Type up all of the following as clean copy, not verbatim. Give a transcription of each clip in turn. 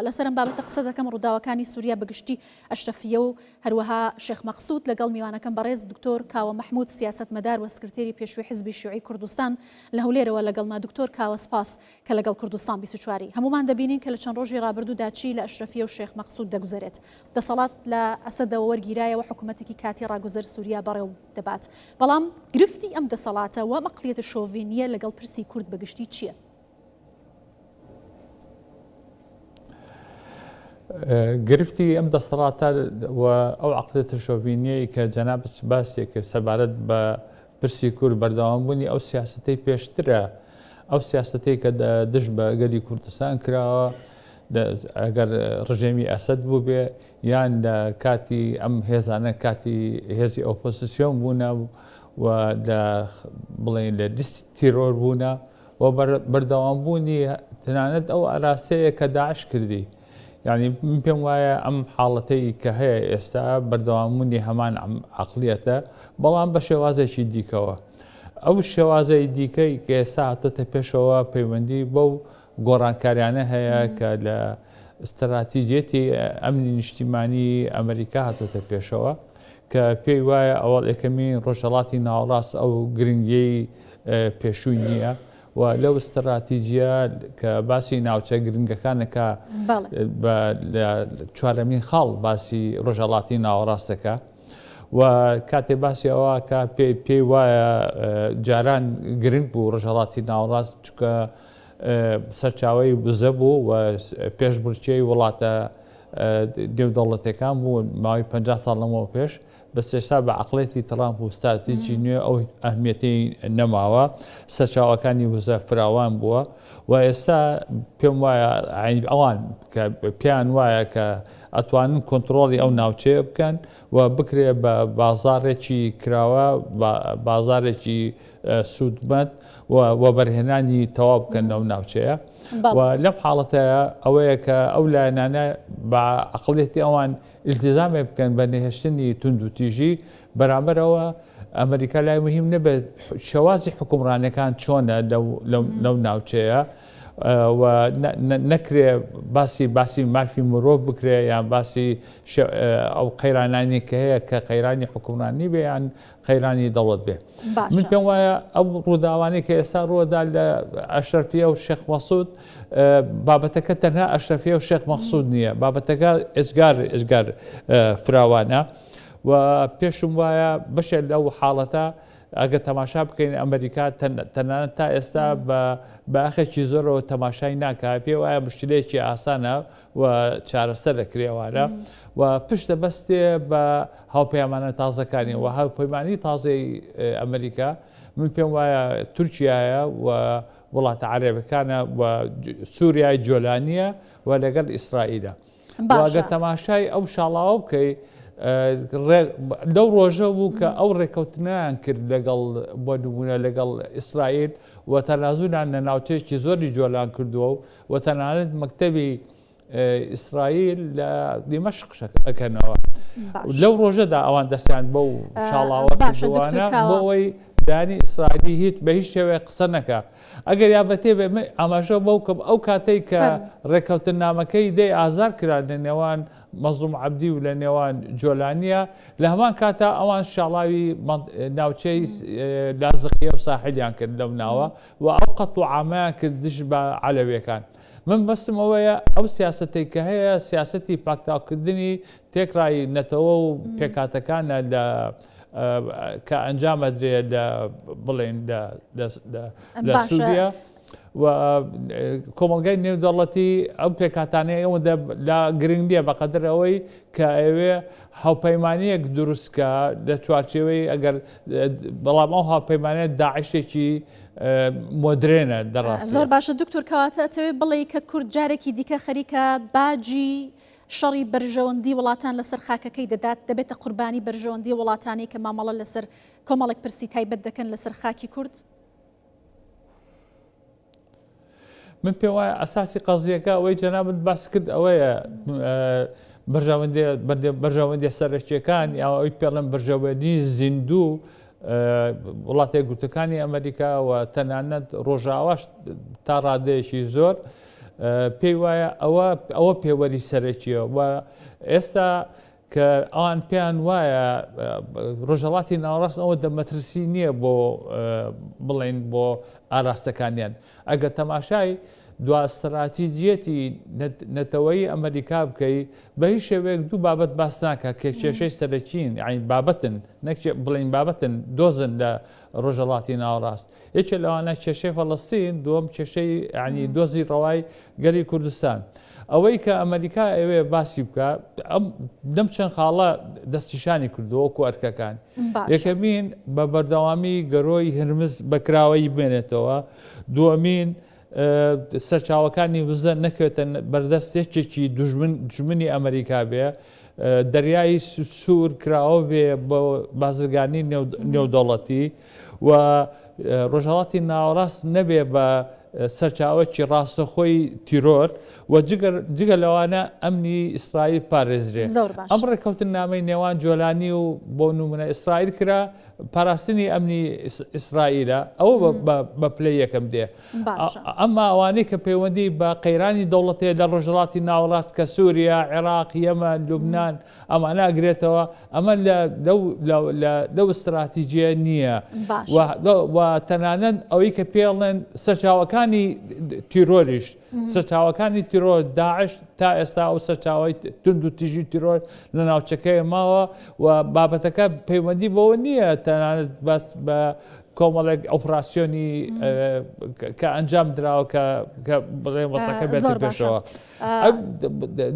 لەسەر ئەم بابەتە قسە دەکەم، ڕووداوەکانی سوریا بە گشتی ئەشرەفییە و هەروەها شێخ مەقسود لەگەڵ میوانەکەم بەڕێز دکتۆر کاوە مەحمود سیاسەتمەدار و سکرتێری پێشووی حزبی شیوعی کوردستان لە هەولێرەوە لەگەڵمە. دکتۆر کاوە سپاس کە لەگەڵ کوردستان 24 ی. هەموومان دەبینین کە لە چەند ڕۆژی ڕابردوودا چی لە ئەشرەفییە و شێخ مەقسود دەگوزەرێت. دەسەڵات لە ئەسەدەوە وەرگیرایەوە حکومەتێکی کاتی ڕاگوزەر سوریا بەڕێو دەبات. بەڵام گرفتی ئەم دەسەڵاتە و ئەم ئەقڵیەتە شۆڤینییە لەگەڵ پرسی کورد بە گشتی چییە؟ گرفتی ئەم دەسەڵاتە و ئەو عقلێتە شۆڤینیەی کە جەنابت باسی کرد سەبارەت بە پرسی کورد بەردەوامبوونی ئەو سیاسەتەی پێشترە ئەو سیاسەتەی کە دژ بە گەلی کوردستان کراوە ئەگەر ڕژێمی ئەسەد بووبێ یان لە کاتی ئەم هێزانە کاتی هێزی ئۆپۆزیسیۆن بوونە و لە بڵێن لە لیستی تیرۆر بوونە و بەردەوامبوونی تەنانەت ئەو ئاراستەیە کە داعش کردی یعنی من پێم وایە ئەم حاڵەتەی کە هەیە ئێستا بەردەوامبوونی هەمان عقلیەتە بەڵام بە شێوازێکی دیکەوە ئەو شێوازەی دیکەی کە ئێستا هاتۆتە پێشەوە پەیوەندی بەو گۆڕانکاریانە هەیە کە لە ئستراتیجیەتی ئەمنی نیشتیمانی ئەمریکا هاتۆتە پێشەوە کە پێی وایە ئەوەڵ یەکەمین ڕۆژهەڵاتی ناوەڕاست ئەو گرنگیەی پێشووی نییە و لەو ستراتیجیە کە باسی ناوچە گرنگەکانەکە لە چوارەمین خاڵ باسی ڕۆژهەڵاتی ناوەڕاست دەکا و کاتێ باسی ئەوە کە پێی وایە جاران گرنگ بوو ڕۆژهەڵاتی ناوەڕاست چکە سەرچاوەی وزە بوو و پێشبڕکێی وڵاتە نێودەوڵەتەکان بوو ماوەی 50 ساڵ لەمەوە پێش بەس ئێستا بە عەقڵێتی تڕامپ و ستراتیجی نوێ ئەو ئەهمیەتەی نەماوە، سەرچاوەکانی وزە فراوان بووە و ئێستا پێم وایە ئەوان کە پێیان وایە کە ئەتوانن کۆنتڕۆڵی ئەو ناوچەیە بکەن و بکرێ بە بازاڕێکی کراوە بازارێکی سوودمەند و وەبەرهێنانی تەواو بکەن لەو ناوچەیە و لەم حاڵەتەیە ئەوەیە کە ئەو لایەنانە بە عەقڵیەتی ئەوان ئیلتیزامێک بکەن بە نەهێشتنی توندوتیژی، بەرامبەرەوە ئەمریکا لای مهم نەبێت شێوازی حوکمڕانیەکان چۆنە لەو ناوچەیە و نەکرێ باسی باسی مافی مرۆڤ بکرێ یان باسی ئەو قەیرانانی کە هەیە کە قەیرانی حوکمڕانی بێ یان قەیرانی دەوڵەت بێ. من پێم وایە ئەو ڕووداوانەی کە ئێستا ڕووەدا لە ئەشرەفیە و شێخ مەسعود بابەتەکە تەنها ئەشرەفیە و شێخ مەقسود نییە بابەتەکە ئێجگار ئێجگار فراوانە و پێشم وایە بەشێک لەو حاڵەتە ئەگە تەماشا بکەین ئەمریکا تەنانەت تا ئێستا بە بەخێکی زۆرەوە تەماشای ناکە پێ وایە مشکلەیەکی ئاسانە و چارەسەر دەکرێوانە و پشت دەبەستێ بە هاوپەیمانە تازەکانی و هاوپەیمانی تازەی ئەمریکا من پێم وایە تورکیایە و وڵاتە عەرەبەکانە و سووریای جۆلانیە و لەگەڵ ئیسرائیلە. ئەگەر تەماشای ئەو شاڵاوە بکەی لەو ڕۆژە بوو کە ئەو ڕێکەوتنیان کرد لەگەڵ بۆ نمونە لەگەڵ ئیسرائیل و تەنازولان لە ناوچەیەکی زۆری جۆلان کردووە و تەنانەت مەکتەبی ئیسرائیل لە دیمەشق ئەکەنەوە لەو ڕۆژەدا ئەوان دەستیان بەو شاڵاوە کردووانە بۆ ئەوەی دانی ئیسرائیلی هیچ بە هیچ شێوەیەک قسە نەکا ئەگەر یابەتێ بێ من ئاماژە بەو کەم ئەو کاتەی کە ڕێککەوتننامەکەی دەی ئازار کرا لە نێوان مەزڵوم عەبدی و لە نێوان جۆلانیە لە هەمان کاتا ئەوان شاڵاوی ناوچەی لازقیە و ساحلیان کرد لەو ناوە و ئەو قەتڵ و عامەیان کرد دژ بە عەلەویەکان. من مەبەستم ئەوەیە ئەو سیاسەتەی کە هەیە سیاسەتی پاکتاوکردنی تێکڕای نەتەوە و پێکهاتەکانە لە کە ئەنجام ئەدرێ لە بڵێن لە سووریا و کۆمەڵگای نێودەوڵەتی ئەو پێکهاتانەی ئەوەندە لا گرنگ نییە بەقەدر ئەوەی کە ئەوێ هاوپەیمانیەک دروستکە لە چوارچێوەی ئەگەر بەڵام ئەو هاوپەیمانە داعشێکی مۆدرێنە دە ڕاستیا. زۆر باشە دکتۆر کەواتە ئەتەوێ بڵێی کە کورد جارێکی دیکە خەریکە باجی شەڕی بەرژەوەندی وڵاتان لەسەر خاکەکەی دەدات دەبێتە قوربانی بەرژەوەندی وڵاتانی کە مامەڵە لەسەر کۆمەڵێک پرسی تایبەت دەکەن لەسەر خاکی کورد؟ من پێم وایە ئەساسی قەزیەکە ئەوەی جەنابت باس کرد ئەوەیە بەرژەوەندیە سەرەکیەکان یا ئەوەی پێڵم بەرژەوەندی زیندوو وڵاتە یەکگرتووەکانی ئەمریکا و تەنانەت ڕۆژاواش تا ڕادەیەکی زۆر. پێی وایە ئەوە ئەوە پێوەری سەرەکیە و ئێستا کە ئەوان پێیان وایە ڕۆژهەڵاتی ناوەڕاست ئەوە دە مەترسی نییە بۆ بڵێن بۆ ئاراستەکانیان ئەگەر تەماشای دوا ستراتیجیەتی نەتەوەیی ئەمریکا بکەی بە هیچ شێوەیەک دوو بابەت باس ناکە کە کێشەی سەرەکین یانی بابەتن نەک بڵێن بابەتن دۆزن لە ڕۆژهەڵاتی ناوەڕاست یەکێ لەوانە کێشەی فەڵەستین، دووەم کێشەی یانی دۆزی ڕەوای گەلی کوردستان. ئەوەی کە ئەمریکا ئەوێ باسی بکە ئەم لەم چەند خاڵە دەستنیشانی کردووە وەکو ئەرکەکان. یەکەمین بە بەردەوامی گەرۆی هرمز بە کراوەیی بمێنێتەوە. دووەمین سەرچاوەکانی وزە نەکەوێتە بەردەست یەکێکی دوژمن دوژمنی ئەمریکا بێ. دەریای سوور کراوە بێ بۆ بازرگانی نێودەوڵەتی. و ڕۆژهەڵاتی ناوەڕاست نەبێ بە سەرچاوەکی ڕاستەخۆی تیرۆر و جگە لەوانە ئەمنی ئیسرائیل پارێزرێ ئەم ڕێککەوتن نامەی نێوان جۆلانی و بۆ نمونە ئیسرائیل کرا پاراستنی ئەمنی ئیسرائیلە ئەوە بە پلەی یەکەم دێ ئەمما ئەوانەی کە پەیوەندی بە قەیرانی دەوڵەتێ لە ڕۆژهەڵاتی ناوەڕاست کە سووریا عێراق یەمەن لوبناان ئەمانە ئەگرێتەوە ئەمە لەو استراتیجیە نییە و تەنانەت ئەوەی کە پێڵێن سەرچاوەکانی تیرۆریش سەرچاوەکانی تیرۆر داعش تا ئێستا ئەو سەرچاوی تونند و تیژی تیرۆر لە ناوچەکەی ماوە و بابەتەکە پەیوەندی بەوە نییە تەنانەت بەس بە کۆمەڵێک ئۆپراسیۆنی کە ئەنجام دراوە کە بڵێن وەسەکە بێت پێشەوە.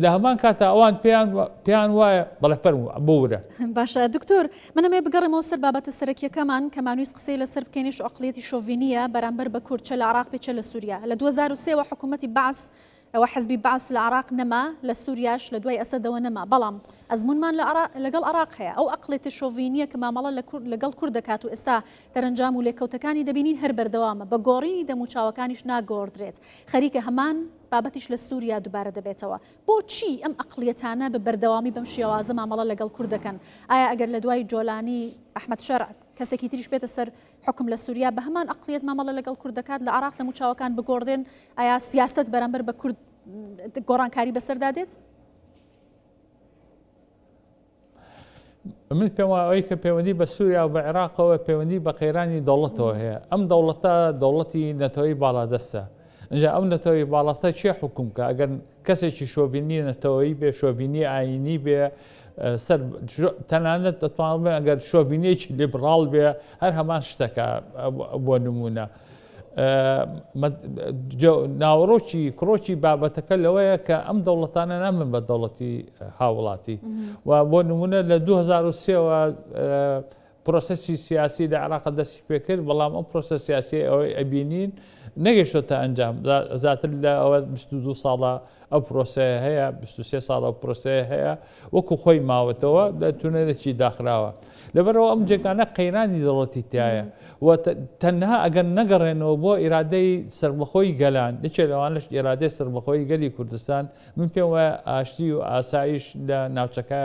لە هەمان کاتا ئەوان پێیان پێیان وایە بەڵێ فەرموو بورە. باشە دکتۆر من ئەمەوێ بگەڕێمەوە سەر بابەتە سەرەکیەکەمان کە مانویست قسەی لەسەر بکەینیش عەقڵیەتی شۆڤینیە بەرامبەر بە کورد چە لە عراق بێ چە لە سوریا لە 2003 وە حکومەتی بەعس وە حزبی بەعس لە عراق نەما لە سوریاش لە دوای ئەسەدەوە نەما بەڵام ئەزمونمان لە لەگەڵ عراق هەیە ئەو ئەقڵێتە شۆڤینیە کە مامەڵە لە کورد لەگەڵ کورد دەکات و ئێستا دەرەنجام و لێکەوتەکانی دەبینین هەر بەردەوامە بە گۆڕینی دەموچاوەکانیش ناگۆڕدرێت خەریکە هەمان بابەتیش لە سوریا دوبارە دەبێتەوە. بۆچی ئەم ئەقڵیەتانە بە بەردەوامی بەم شێوازە مامەڵە لەگەڵ کورد دەکەن؟ ئایا ئەگەر لە دوای جۆلانی، ئەحمەد شەرع، کەسێکی تریش بێتە سەر حوکم لە سوریا بە هەمان ئەقڵیەت مامەڵە لەگەڵ کورد دەکات؟ لە عێراق دەموچاوەکان بگۆڕدرێن ئایا سیاسەت بەرامبەر بە کورد گۆڕانکاری بەسەردا دێت؟ من پێم وایە ئەوەی کە پەیوەندی بە سووریا و بە عێراقەوە پەیوەندی بە قەیرانی دەوڵەتەوە هەیە ئەم دەوڵەتە دەوڵەتی نەتەوەی باڵادەستە اینجا ئەم نەتەوەی باڵاستە چێ حکوم کە ئەگەر کەسێکی شۆڤینی نەتەوەیی بێ شۆڤینی ئاینی بێ سەر تەنانەت دەتوانم ئەگەر شۆڤینێکی لیبڕاڵ بێ هەر هەمان شتەکە بۆ نمونە. ناوەڕۆکی کڕۆکی بابەتەکە لەوەیە کە ئەم دەوڵەتانە نابن بە دەوڵەتی هاوڵاتی و بۆ نمونە لە 2003ەوە پرۆسەسی سیاسی لە عێراق دەستی پێکرد بەڵام ئەم پرۆسە سیاسی ئەوەی ئەبینین نەگەشتۆتە ئەنجام زیاتر لە ئەوە 22 ساڵە ئەو پرۆسەیە هەیە 23 ساڵە ئەو پرۆسەیە هەیە وەکو خۆی ماوەتەوە لە تونێلێکی داخراوە لەبەرئەوە ئەم جێگانە قەیرانی دەوڵەتی تیایە و تەنها ئەگەر نەگەڕێنەوە بۆ ئیرادەی سەربەخۆی گەلان یەکێ لەوانەش ئیرادەی سەربەخۆی گەلی کوردستان من پێم وایە ئاشتی و ئاسایش لە ناوچەکە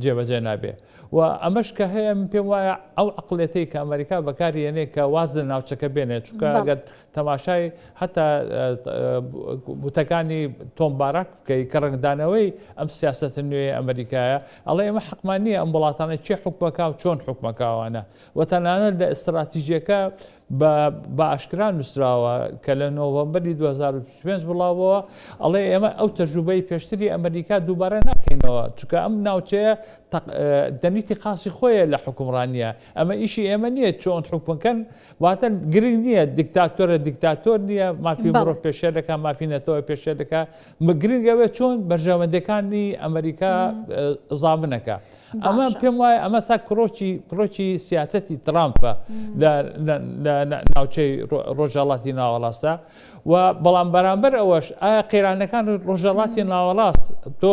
جێبەجێ نابێ و ئەمەش کە هەیە من پێم وایە ئەو عەقڵێتەی کە ئەمریکا بەکاری یەنێ کە واز لە ناوچەکە بێنێت چونکە ئەگەر تەماشای هەتا وتەکانی تۆم باراک بکەی کە ڕەنگدانەوەی ئەم سیاسەتە نوێیە ئەمریکایە ئەڵێ ئێمە حەقمان نییە ئەم وڵاتانە کێ حوکمەکا و چۆن حوکمەکاوانە و تەنانەت لە ئیستراتیژیەکە بە ئاشکرا نووسراوە کە لە نۆڤەمبەری 2025 بڵاوەوە ئەڵێ ئێمە ئەو تەجروبەی پێشتری ئەمریکا دووبارە ناکەینەوە چونکە ئەم ناوچەیە دەنیتی قاسی خۆیە لە حوکمڕانیە ئەمە ئیشی ئێمە نییە چۆن حوکمەکەن واتە گرنگ نییە دیکتاتۆرە دیکتاتۆر نییە مافی مرۆڤ پێشێل دەکا مافی نەتەوە پێشێل دەکا گرنگ ئەوێ چۆن بەرژەوەندەکانی ئەمریکا زامنەکە ئەمە پێم وایە ئەمە سا کرۆکی کرۆکی سیاستی ترامپە لە ناوچەی ڕۆژهەڵاتی ناوەڕاستە و بەڵام بەرامبەر ئەوەش ئایا قەیرانەکان ڕۆژهەڵاتی ناوەڕاست تۆ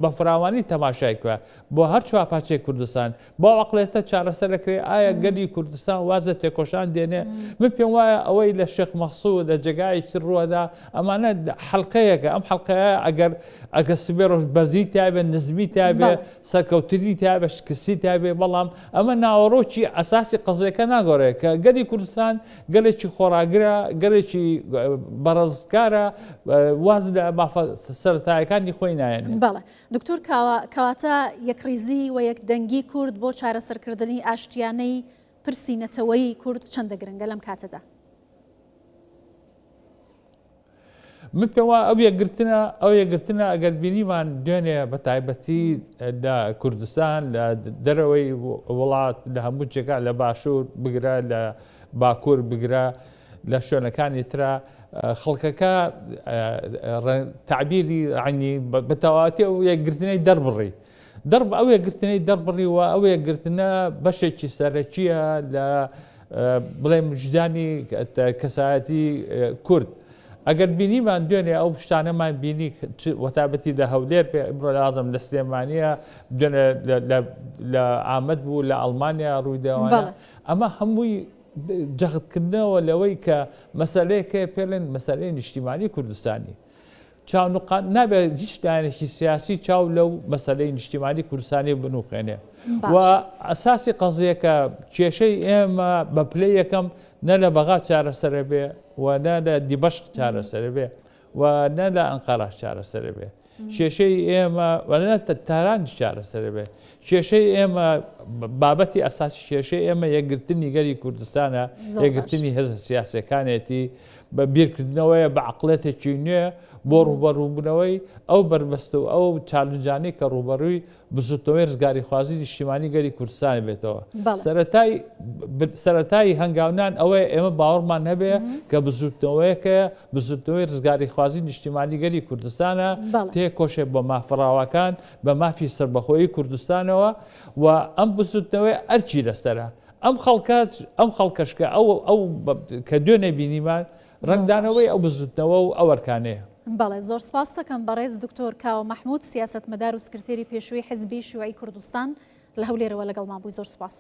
بە فراوانی تەماشای کوە بۆ هەر چوار پارچەی کوردستان بەو عەقڵێتە چارەسەر دەکرێ؟ ئایا گەلی کوردستان واز لە تێکۆشان دێنێ؟ من پێم وایە ئەوەی لە شێخ مەقسوود لە جێگایەکی تر ڕووەدا ئەمانە حەڵقەیەکە ئەم حەڵقەیە ئەگەر ئەگەر سبێ ڕۆژ بەرزی تیابێ نزمی تیابێ سەرکەوتنی. بەرگری تابێ شکستی تابێ بەڵام ئەمە ناوەڕۆکی ئەساسی قەزیەکە ناگۆڕێ کە گەلی کوردستان گەلێکی خۆڕاگرە گەلێکی بەڕزکارە واز لە مافە سەرەتایەکانی خۆی نایەنێ. بەڵێ دکتۆر کاوە کەواتە یەکڕیزی و یەکدەنگی کورد بۆ چارەسەرکردنی ئاشتیانەی پرسی نەتەوەیی کورد چەندە گرنگە لەم کاتەدا؟ من پێم وایە ئەو یەکگرتنە ئەو یەکگرتنە ئەگەر بینیمان دوێنێ بە تایبەتی لە کوردستان لە دەرەوەی وڵات لە هەموو جێگا لە باشوور بگرە لە باکوور بگرە لە شوێنەکانی ترە خەڵکەکە تعبیری عنی بە تەواوەتی ئەو یەکگرتنەی دەربڕی دەرب ئەو یەکگرتنەی دەربڕی و ئەو یەکگرتنە بەشێکی سەرەکیە لە بڵێم وجدانی کەسایەتی کورد. ئەگەر بینیمان دوێنێ ئەو شتانەمان بینی وەتابەتی لە هەولێر پێ ئمڕۆ لازم لە سلێمانە دوێنێ لە ئامەد بوو لە ئەڵمانیا ڕوویداوانە ئەمە هەمووی جەختکردنەوە لەوەی کە مەسلەیەکە پێڵێن مەسلەی نیشتیمانی کوردستانی چاونوقان نابێت هیچ لایەنێکی سیاسی چاو لەو مەسەلەی نیشتیمانی کوردستانی بنوقێنێ و ئەساسی قەزیەکە کێشەی ئێمە بە پلەی یەکەم نە لە بەغا چارەسەرە بێ و نە لە دیبەشق چارەسەرە بێ و نە لە ئەنقەرەش چارەسەرە بێ کێشەی ئێمە و نە تارانیش چارەسەرە بێ کێشەی ئێمە بابەتی ئەساسی کێشەی ئێمە یەکگرتنی گەلی کوردستانە یەکگرتنی هێزە سیاسەکانێتی بە بیرکردنەوەیە بە عەقڵێتێکی نوێ بۆ ڕووبەڕووبوونەوەی ئەو بەربەست و ئەو چالنجانەی کە ڕووبەڕووی بزوتنەوەی ڕزگاریخوازی نیشتیمانی گەلی کوردستان بێتەوە. سەرەتای سەرەتای هەنگاونان ئەوەیە ئێمە باوەڕمان هەبێ کە بزوتنەوەیەکە بزوتنەوەی ڕزگاریخوازی نیشتیمانی گەلی کوردستانە تێکۆشێ بۆ مافە ڕەواکان بە مافی سەربەخۆیی کوردستانەوە و ئەم بزوتنەوەی ئەرکی لەسەرە ئەم خەڵکە ئەم خەڵکەش کە ئەو ئەو کە دوێنێ بینیمان ڕەنگدانەوەی ئەو بزوتنەوە و ئەو ئەرکانەیە. بەڵێ زۆر سپاست دەکەم بەڕێز دکتۆر کاوە مەحمود سیاسەتمەدار و سکرتێری پێشووی حزبی شیوعی کوردستان لە هەولێرەوە لەگەڵمان بووی زۆر سپاس.